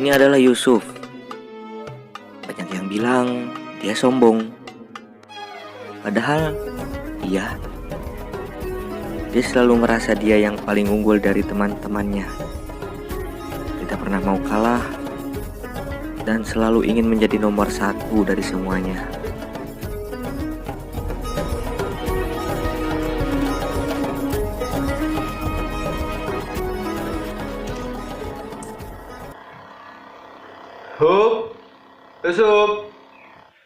Ini adalah Yusuf. Banyak yang bilang dia sombong. Padahal, iya, dia selalu merasa dia yang paling unggul dari teman-temannya. Tidak pernah mau kalah dan selalu ingin menjadi nomor satu dari semuanya. Hup, Yusuf.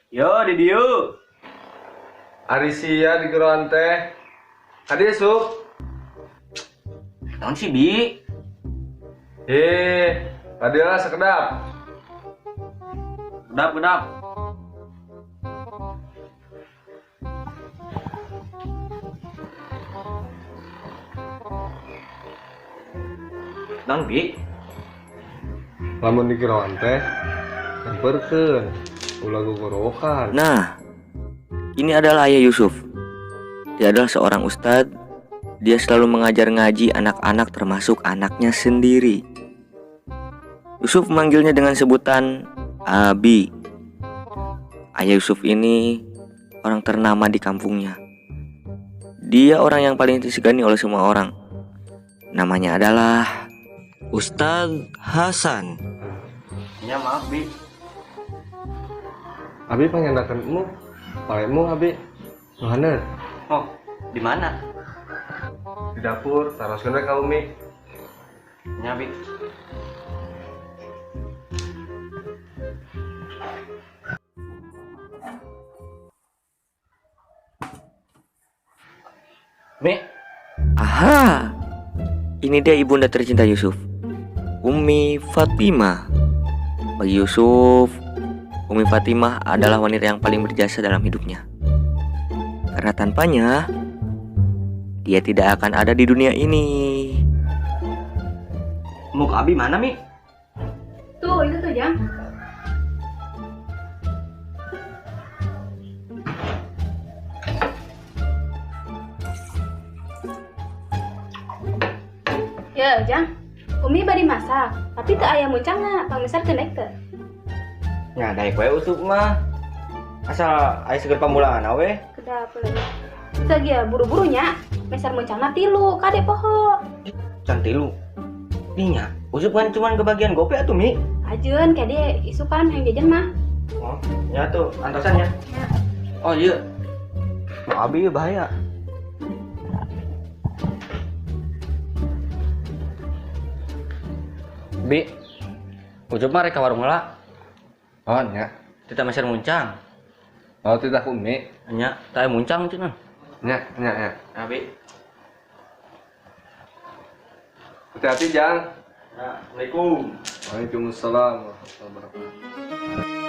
Yo, di dieu. Ari sia di geroan teh. Adi Yusuf. Naon sih, Bi? Tadi lah sekedap. Kedap, kedap. Naon, Bi? Lamun di geroan teh nyamperkeun, ulah gogorowokan. Nah, ini adalah ayah Yusuf. Dia adalah seorang ustadz. Dia selalu mengajar ngaji anak-anak termasuk anaknya sendiri. Yusuf memanggilnya dengan sebutan Abi. Ayah Yusuf ini orang ternama di kampungnya. Dia orang yang paling disegani oleh semua orang. Namanya adalah Ustadz Hasan. Ya maaf, Bi. Abi pangendakan emu, palemu Abi. Nuhaneut. Oh, di mana? Di dapur, taroskeun we ka Umi. Nya, Bi. Mi. Aha. Ini dia ibunda tercinta Yusuf, Umi Fatimah. Bagi Yusuf, Umi Fatimah adalah wanita yang paling berjasa dalam hidupnya. Karena tanpanya, dia tidak akan ada di dunia ini. Muk Abi mana, Mi? Tuh, itu tuh, Jang. Ya, Jang. Umi bari masak, tapi teu aya muncangna, pangmeserkeun daek teu? Nya daek we Usup mah. Asal aya seger pamulaan we. Kedap lagi. Teu ge buru-buru nya, meser muncangna 3, kade poho. Can 3. Nya, Usup kan cuman kebagian gope atuh, Mi. Ajeun kade isukan hayang jajan mah. Oh, nya tuh antosan nya. Ya. Oh iya. Mau abi bahaya. Bi, Ucup mah rek ka warung heula. Oh nya. Tita meser muncang. Oh, tita ku Umi. Nya, tah muncang cenah. Nya, nya, nya. Nah, Bi. Hati-hati, Jang. Ya, Assalamualaikum. Waalaikumsalam warahmatullahi wabarakatuh.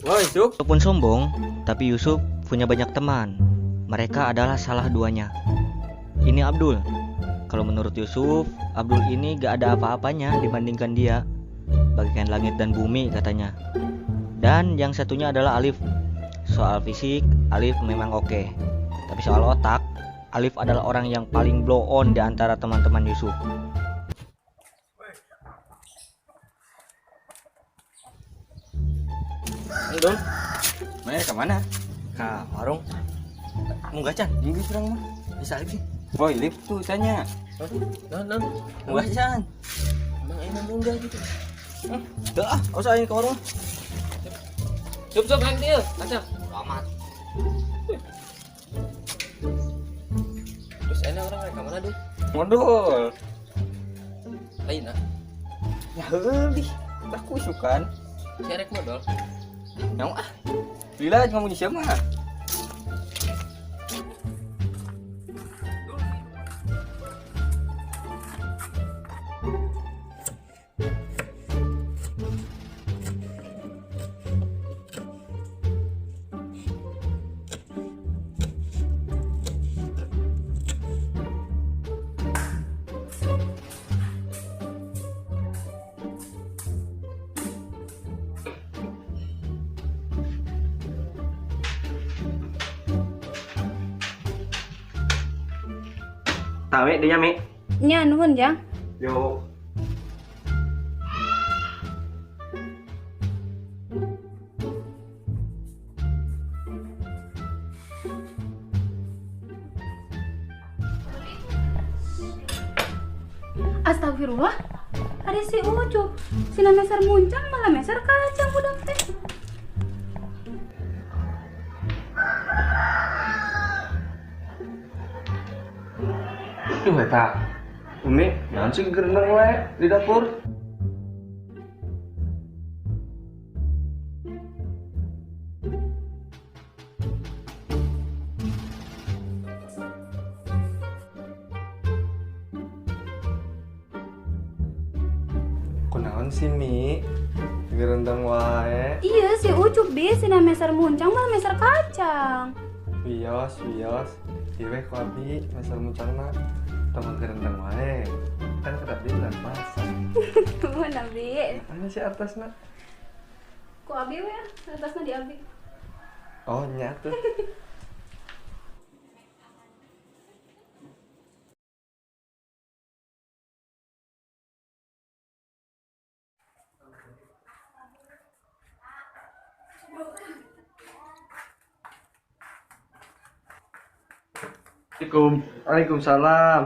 Woi, Yusuf. Walaupun sombong, tapi Yusuf punya banyak teman. Mereka adalah salah duanya. Ini Abdul. Kalau menurut Yusuf, Abdul ini gak ada apa-apanya dibandingkan dia. Bagaikan langit dan bumi katanya. Dan yang satunya adalah Alif. Soal fisik, Alif memang oke. Tapi soal otak, Alif adalah orang yang paling blow on di antara teman-teman Yusuf. Dul, mana ke mana? Ke warung. Munggah can? Munggah kurang mah. Bisa Alif sih. Woi, Alif tuh tanya. Hah? Non, non. Munggah can. Emang enak munggah gitu. Tuh ah, usah aing ke warung. Sup sup aing dieu, kacang. Amat. Terus enak orang rek ka mana, Dul? Modol. Ayeuna Ya heueuh dih. Tah ku isukan. sia rek modol. Nyawa ah. Lila ngomong sia mah. Tah Mi, dinya Mi. Nya nuhun Jang. Yo. Astagfirullah. Ada si Ucup. Sina meser muncang malah meser kacang budak teh. Duh eta. Umi, naon sih gereneng wae di dapur? Kunaon sih Mi? Gerendeng wae. Iya si Ucup bi, sina meser muncang malah meser kacang. Wios, wios. Ieu we ku abi meser muncangna. Tong gerendeng wae. Kan kata abi bulan puasa. Nuhun abi. Mana sih atasna? Ku abi we, atasna di abi. Oh, nya tuh. Assalamualaikum. Waalaikumsalam.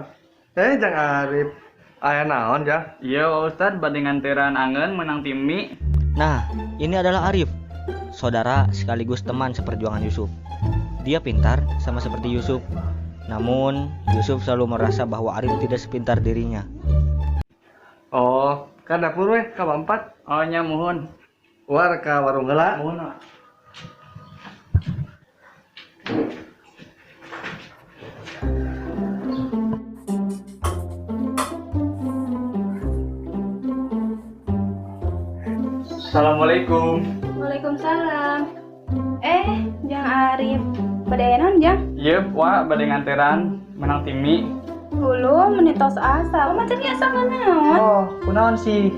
Jang Arif. Aya naon, Jang? Iya, Pak Ustad, bade nganteran angen menang tim mie. Nah, ini adalah Arif, saudara sekaligus teman seperjuangan Yusuf. Dia pintar sama seperti Yusuf. Namun, Yusuf selalu merasa bahwa Arif tidak sepintar dirinya. Oh, ka dapur weh, ka 4. Oh, nya muhun. War ka warung heula. Muhun, Pak. Assalamualaikum. Waalaikumsalam. Jang Arif. Bade aya naon, Jang? Iya, Wak, bade nganteran menang tim mie. Hulu menitos asa. Oh, macam asa naon? Oh, kunaon sih?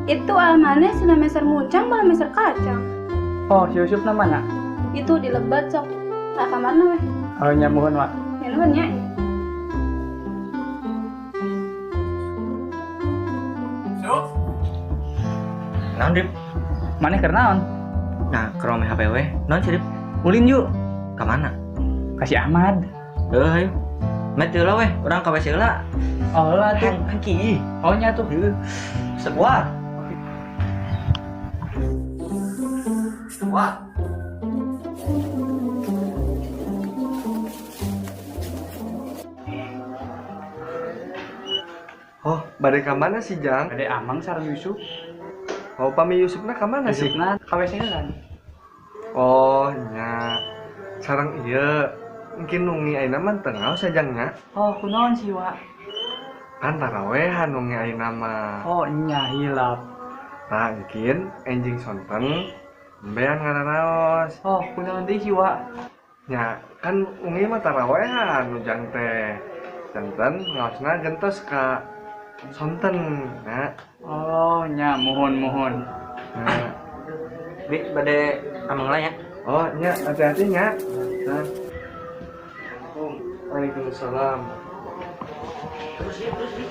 Itu almane sina meser muncang malah meser kacang. Oh, si Yusuf na mana? Itu di lebat sok. Nah, kamarna weh. Oh, nya muhun, Wak. Nya nuhun nya. Sup. Naon, Rip? Maneh keur naon? Nah, keur rame HP we. Naon sih, Rip? Ulin yuk. Ka mana? Ka si Ahmad. Heuh, hayu. Met heula weh, urang ka WC heula. Oh, heula tuh. Hang ki. Oh, nya tuh. Heuh. Sebuah. Wah. Oh, bade ka mana sih, Jang? Bade amang sareng Yusuf. Oh, pami Yusufna ka mana sih? Yusufna ka WC heula. Oh, nya. Sareng ieu. Mungkin nungi ayeuna mah teu ngaos Jang nya. Oh, kunaon sih, Wak? Kan tarawehan nungi ayeuna mah. Oh, nya hilap. Tah, mungkin enjing sonten embean ngararaos. Oh, kunaon deui sih, Wak? Nya, kan ungi mah tarawehan ujang teh. Janten ngaosna gentos ka sonten, nya. Oh, nya muhun-muhun. Nah. Bi, bade amang lah ya. Oh, nya, hati-hati nya. Nah. Waalaikumsalam. Terus ya, terus Bi.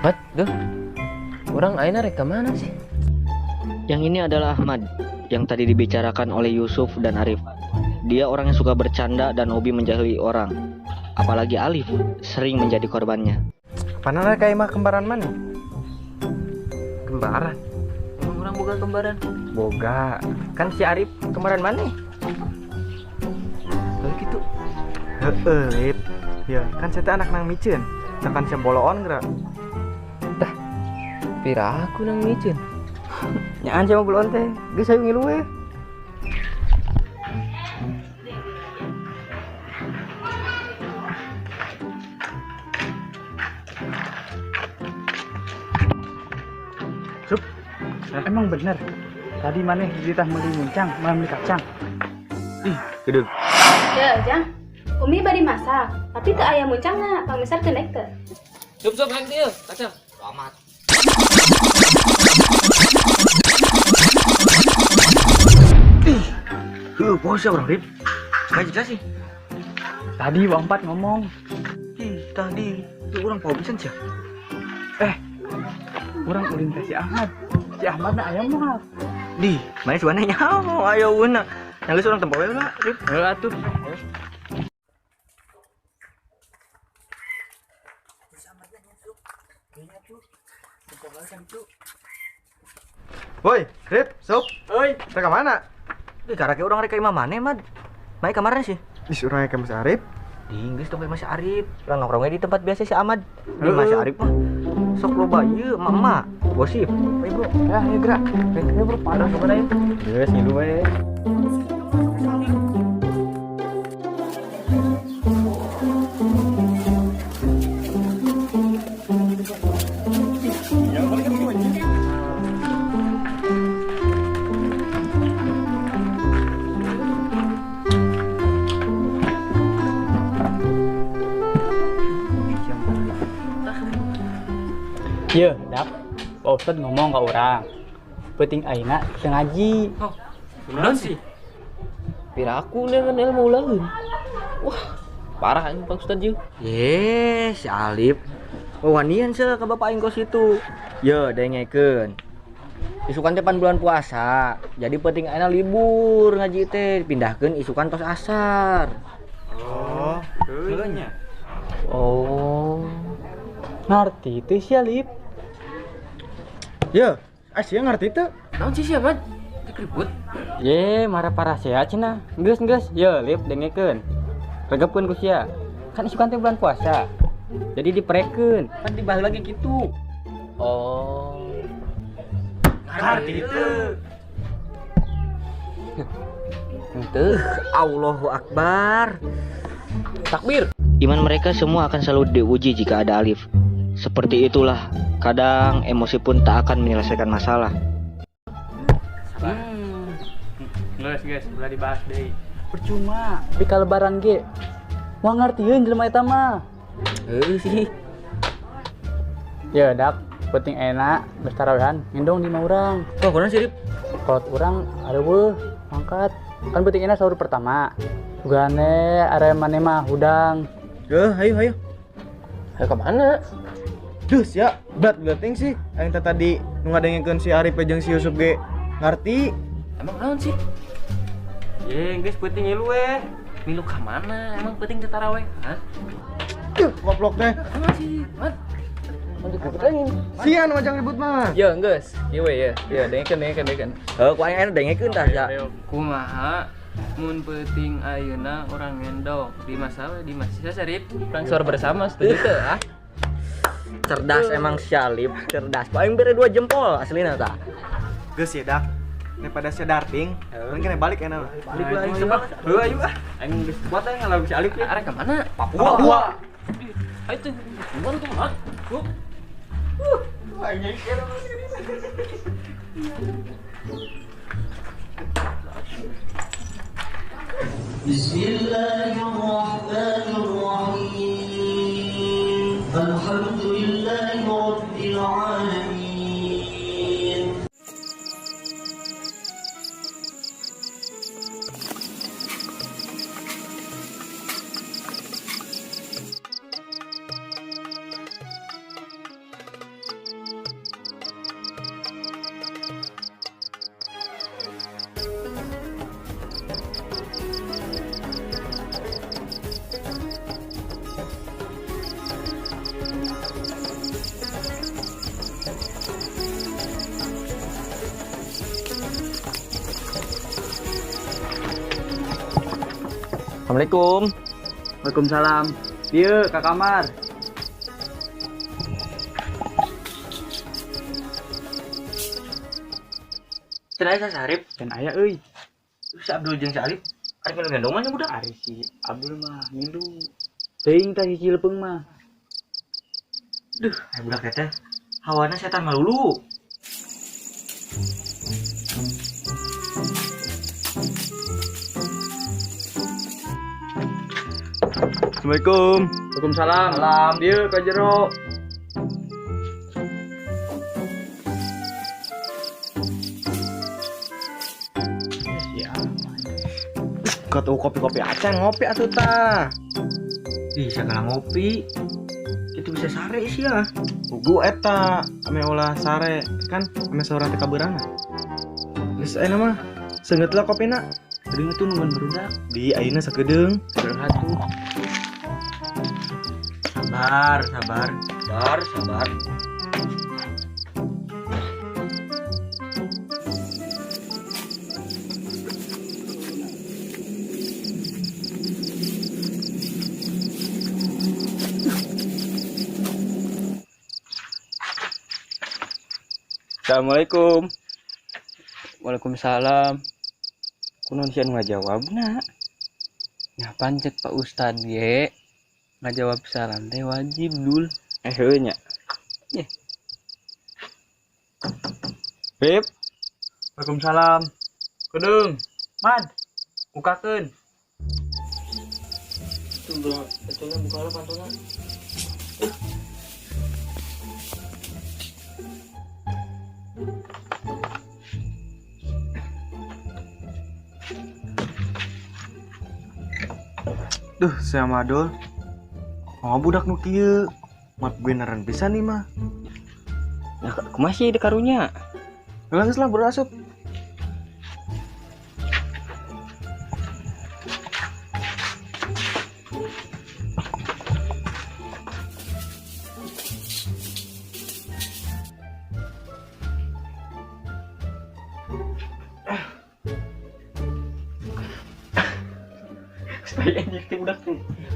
Mat, duh. Urang ayeuna rek ka mana sih? Yang ini adalah Ahmad yang tadi dibicarakan oleh Yusuf dan Arif. Dia orang yang suka bercanda dan hobi menjahili orang. Apalagi Alif sering menjadi korbannya. Panana ka imah kembaran mana? Kembaran. Emang urang boga kembaran? Boga. Kan si Arif kembaran mana? Lalu gitu. Heeh, Lip. Ya, kan saya teh anak nang miceun. Cakan sia boloon geura. Tah. Pira aku nang miceun. Nyaan sia mah boloon teh. Geus hayu ngilu we. Sup. Emang bener. Tadi maneh dititah meuli muncang, malah meuli kacang. Ih, gede. Ya, Jang. Umi bari masak, tapi teu aya muncangna, pangmeserkeun daek teu? Sup sup hayang teu, kacang. Amat. Ih, heuh poho sia urang Rip. Ngaji jelas sih. Tadi Wak Empat ngomong. Ih, tadi itu urang poho pisan sia. Urang ulin teh si Ahmad. Si Ahmad na aya moal. Di, mana sebenarnya nyaho ayo una. Yang geus urang tempo we lah, Rip. Heuh atuh. Woi, Rip, Sup. Oi, Rek ka mana? Ih, karake urang rek ka imah maneh, Mad. Mae kamarna sih. Ih, urang ka Mas Arif. Di Inggris dong kayak Mas Arif. Urang nongkrongnya di tempat biasa si Ahmad. Di Mas Arif mah sok loba ieu emak-emak. Gosip. Ayo, Bro. Ya, ayo gerak. Ayo bro, parah kemana ya? Geus ngilu we. Ye, Dap. Pak Ustad ngomong ke orang. Penting ayeuna teu ngaji. Oh, beneran sih. Pira aku dengan ilmu lain. Wah, parah ini Pak Ustad jeung. Ye, si Alif. Wawanian sih ke bapak aing kos itu. Ye, dengekeun. Isukan teh pan bulan puasa. Jadi penting ayeuna libur ngaji teh, dipindahkeun isukan tos asar. Oh, heuh nya. Oh. Ngerti teh si Alif. Ya, sia ngerti teu? Naon sih sia, Mad? Dikeribut. Ye, marah parah sia cenah. Geus geus, ye Lip dengekeun. Regepkeun ku sia. Kan isukan teh bulan puasa. Jadi diprekeun. Kan dibahas lagi gitu. Oh. Ngerti teu? Henteu. Allahu Akbar. Takbir. Iman mereka semua akan selalu diuji jika ada Alif. Seperti itulah, kadang emosi pun tak akan menyelesaikan masalah. Geus geus, ulah dibahas deui. Percuma, di kalebaran ge. Moal ngartieun jelema eta mah. Heuh sih. Ya, Dak, penting enak geus tarawehan ngendong di imah urang. Wah, kunaon sih, Rip? Kolot urang areuweuh mangkat. Kan penting enak sahur pertama. Sugane area maneh mah hudang. Heuh, hayu hayu. Ayo ke mana? Duh, sia, berat geuting sih. Aing teh tadi nu ngadengekeun si Arif jeung si Yusuf ge ngarti. Emang naon sih? Ye, geus peuting ngilu we. Milu ka mana? Emang penting teh taraweh? Hah? Duh, goblok teh. Naon sih? Mat. Lanjut ribut lagi. Sia nu ngajak ribut mah. Ya, geus. Ieu we ya. Ya, dengekeun dengekeun dengekeun. Heuh, ku aing aya dengekeun tah sia. Kumaha mun peuting ayeuna urang ngendong di masa we di masjid Sarip. Urang sahur bersama setuju teu ah? Cerdas emang si Alif, cerdas. Ku aing bere 2 jempol aslina tah. Geus ya, Dak. Daripada sia darting, mending kena balik enak. Balik lah aing sebab. Heuh ayo ah. Aing geus kuat aing ngalawan si Alif ya. Arek ka mana? Papua. Papua. Ayo tuh, bukan tuh, ah. Bismillahirrahmanirrahim. Alhamdulillahi rabbil alamin. Assalamualaikum. Waalaikumsalam. Dieu ka kamar. Cenah aya Sarip. Can aya euy. Si Abdul jeung si Alif arek milu gendong mah nya budak. Ari si Abdul mah milu. Teuing tah si Cilepeung mah. Duh, aya budak teh hawana setan malulu. Assalamualaikum. Waalaikumsalam. Salam. Dieu ka jero. Katu kopi-kopi acan ngopi atuh tah. Ih, sagala ngopi. Itu bisa sare sih ya. Pugu eta ame ulah sare kan ame saurang teh kabeurana. Geus ayeuna mah seungeut lah kopina. Geuning atuh nungguan barudak. Di ayeuna sakedeung. Sakedeung atuh. Sabar, sabar. Sabar, sabar. Assalamualaikum. Waalaikumsalam. Kunaon sia nu ngajawabna? Nya pancet Pak Ustad ge. Ngajawab salam teh wajib dul. Heuh nya. Yeh. Beb. Waalaikumsalam. Kedeung. Mad. Bukakeun. Tunggu, betulnya buka lo pantulnya. Duh, saya madul. Oh, budak nu kieu. Mat beneran pisan nih mah. Nah, kumaha sih karunya? Geus lah berasup.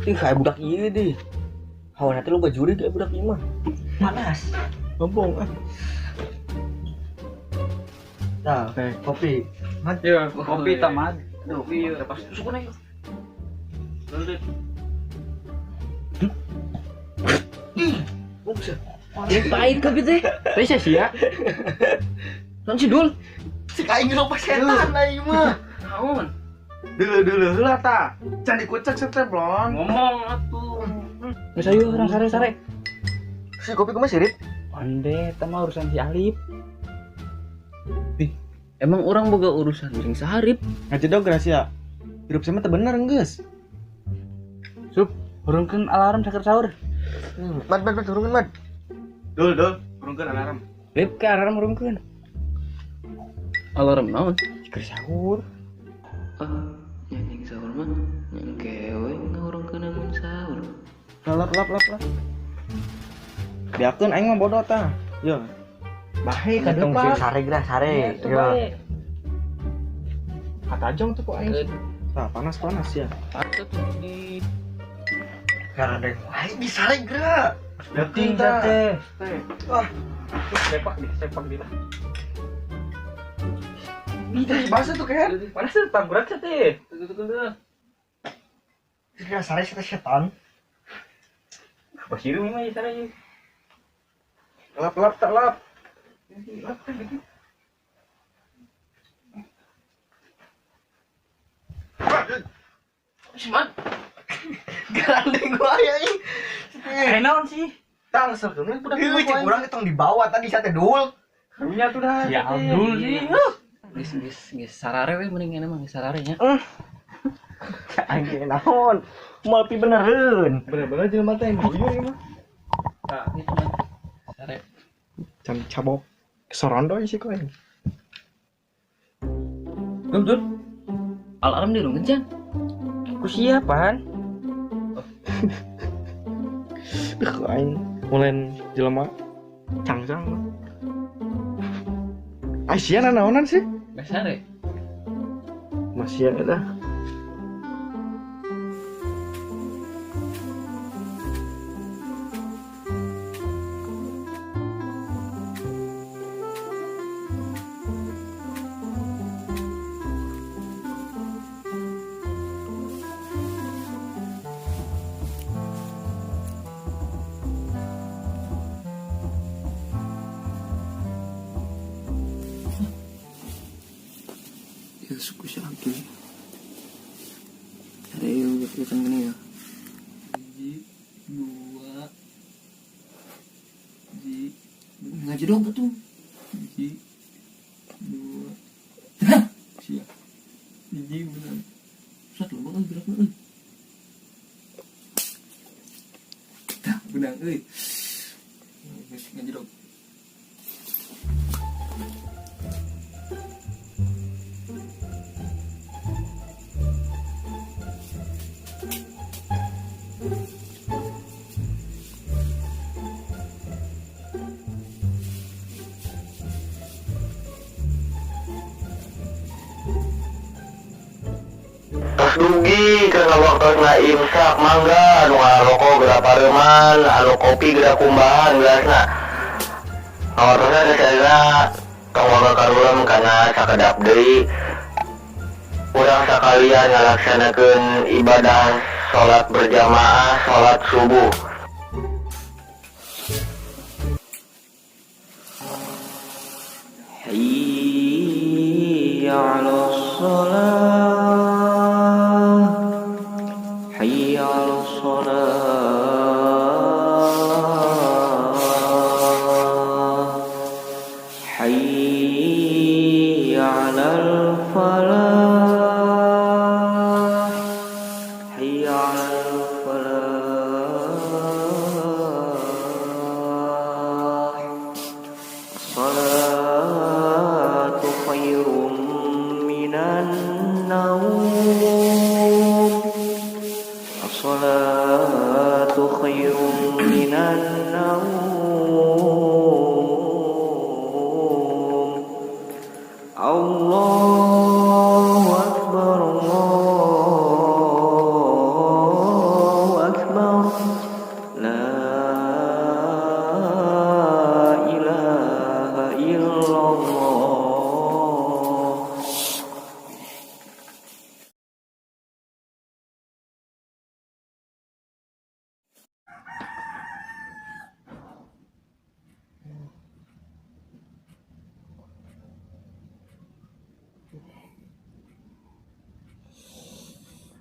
Ih, kayak budak ieu deh. Hawana teh loba jurig kayak budak ieu mah. Panas. Ngomong ah. Nah, kopi. Mad. Ya, kopi tah mad. Aduh, iya. pas tusukna yuk. Ih, bungsa. Ini pahit kopi teh. Teh sia. Non si Dul. Cek aing loba setan aing mah. Naon? Dulu heula tah. Can dikucek sete blon. Ngomong atuh. Geus ayo urang sare-sare. Si kopi kumaha sih, Rip? Onde eta mah urusan si Alif. Ih, emang orang boga urusan jeung Sarip. Ngajedog rahasia. Hirup sama teh bener geus. Sup, hurungkeun alarm saker sahur. Mad, mad, mad, hurungkeun, mad. Dul, dul, hurungkeun alarm. Rip ke alarm hurungkeun. Alarm naon? Saker sahur. Nyanyi sahur mah nyang kewe ngahurungkeun amun sahur. Lap lap lap lap. Biarkeun aing mah bodoh tah. Yo. Bahe ka Tong depan. sing sare geura sare. Yo. Katajong tuh kok aing. Tah panas-panas ya. Patut di Karena aing di sare geura. Penting tah. Ah, sepak di sepak di lah. Ih, basah tuh kayak. Panas tuh tanggurak teh. Tuh. Geura sare setan. Basiru mah sare ieu. Lap lap tak lap. Lap kan gitu. Cuman Garandeng wae aing. Eh naon sih? Tang sekeun budak Heuh, cek urang tong dibawa tadi sate dul. Karunya tuh dah. Ya Abdul sih. Geus geus geus sarare we mending mah geus sarare nya. Aing naon? Moal pi benereun. Bener-bener jelema teh guyur ieu mah. Tah, geus mah. Sare. Can cabok. Sorondo sih kok aing. Dul, dul. Alarm di rungkeun can. Ku siapaan? Duh, aing mulai jelema cangcang. Aisyah nanaonan sih? Geus sare. Masih ada. Geus ku si Abdul. Ada ieu kan gini ya. 1, 2, ji ngaji dong betul. 1, 2, siap. 1 benar. Satu lomba euy gerakna euy. Tah benang euy. Geus ngaji dong. Tos dugi karena waktosna imsak mangga anu ngarokok geura pareuman, anu kopi geura kumbahan gelasna. Ngawartosna geus ayeuna tong waga karulem kana sakedap deui. Urang sakalian ngalaksanakeun ibadah salat berjamaah, salat subuh. Hayya 'alas shalah. Hayya 'alas shalah. Hayya 'alal falah. Hayya 'alal falah. As-salatu khairum minan naum. As-salatu khairum minan naum. Allahu akbar, Allahu akbar. La ilaha illallah.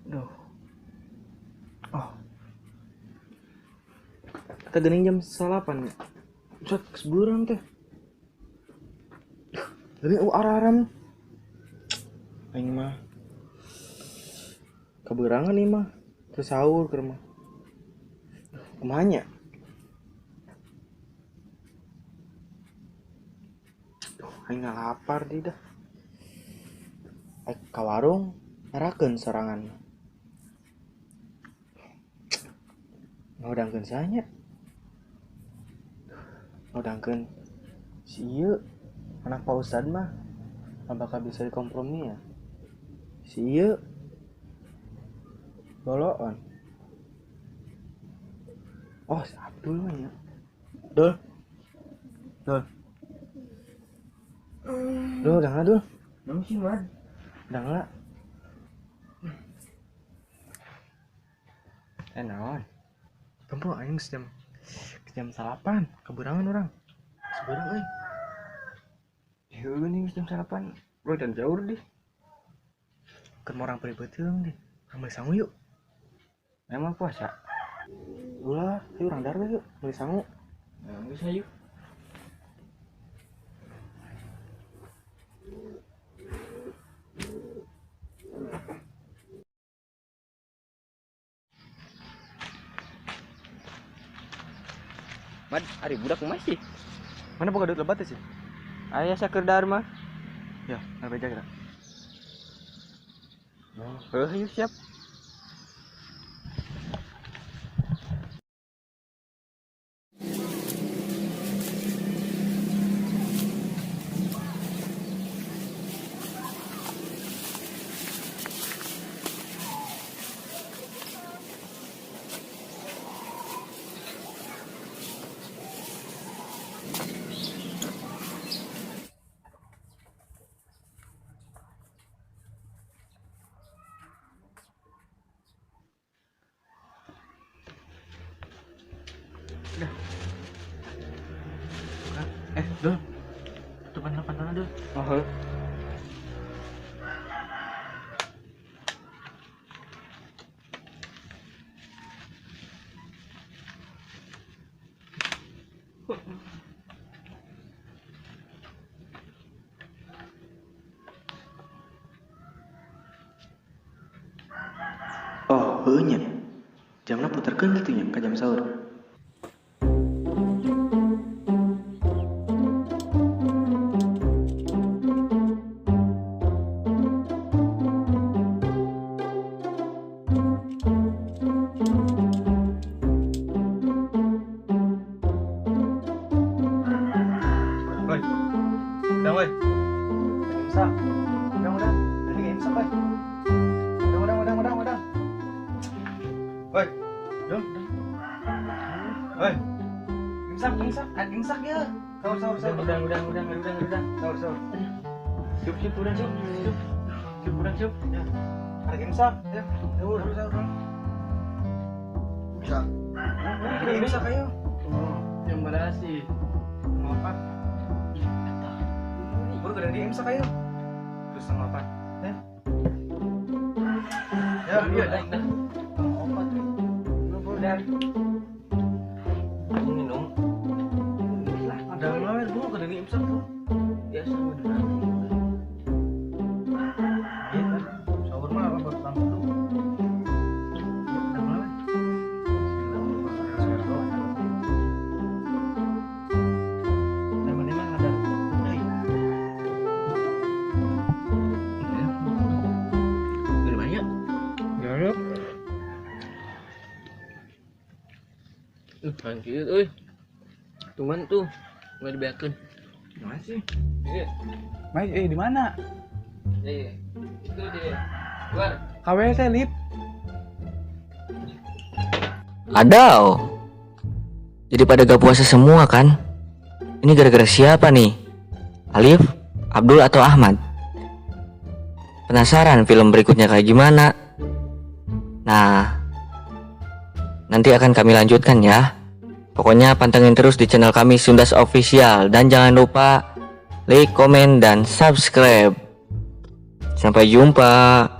Duh. Oh. Kita geuning jam 9 ya. Buset, keseburan teh. Geuning araram. Aing mah kaberangan ieu mah. Teu sahur keur mah. Kumaha nya? Duh, aing lapar di dah. Aing ka warung ngarakeun sorangan. Ngudangkeun saha nya? Ngudangkeun si ieu anak Pak Ustad mah bakal bisa dikompromi ya. Si ieu boloon. Oh, si Abdul mah nya. Dul. Dul. Dul, udah nggak, Dul? Naon sih, Mad? Udah nggak? Naon? Kampung aing jam 8, keberangan orang. Seberang euy. Heueuh geuning jam 8. Bro dan jauh deh. Keur orang peribeuteung deh. Urang meuli sangu yuk. Emang puasa? Ulah, ayo urang dar we yuk, meuli sangu. Nah, geus hayu. Mad, ari budak masih. Mana boga duit lebat sih? Aya saeur dar mah. Ya, ngabeja kira. Oh, heuh hayu siap. Dul. Tutupan pantona, Dul. Oh, heuh. Heueuh nya. Jamna puterkeun kitu nya ka jam sahur. Woi. Udah, woi. Imsak. Udah, udah. Ini imsak, woi. Udah, udah, udah, udah, udah. Woi. Udah, udah. Woi. Imsak, imsak. Ah, imsak ya. Sahur, sahur, sahur. Udah, udah, udah, udah, udah. Sahur, sahur. Siup, siup, udah, siup. Siup. Siup, udah, siup. Ya. Ada imsak. Ya. Sahur, sahur, sahur. Imsak. Udah, imsak ayo. Yang mana sih? Setengah empat. Baru kada di imsak ayo. Terus setengah empat. Ya. Ya, iya, dah. Setengah empat. Udah. Ini dong. Ada yang lain, bu, kada di imsak tuh. Biasa udah. Iya kan? Sahur mah apa buat langsung tuh. Udah mulai. Teman-teman ada. Dari mana ya? Ya, Anjir euy. Cuman tuh nggak dibeakeun. Masih. Iya. Mai, di mana? Iya. Itu dia. Keluar. KWC Lip. Adau. Jadi pada gak puasa semua kan? Ini gara-gara siapa nih? Alif, Abdul atau Ahmad? Penasaran film berikutnya kayak gimana? Nah, nanti akan kami lanjutkan ya. Pokoknya pantengin terus di channel kami Sundas Official dan jangan lupa like, komen, dan subscribe. Sampai jumpa.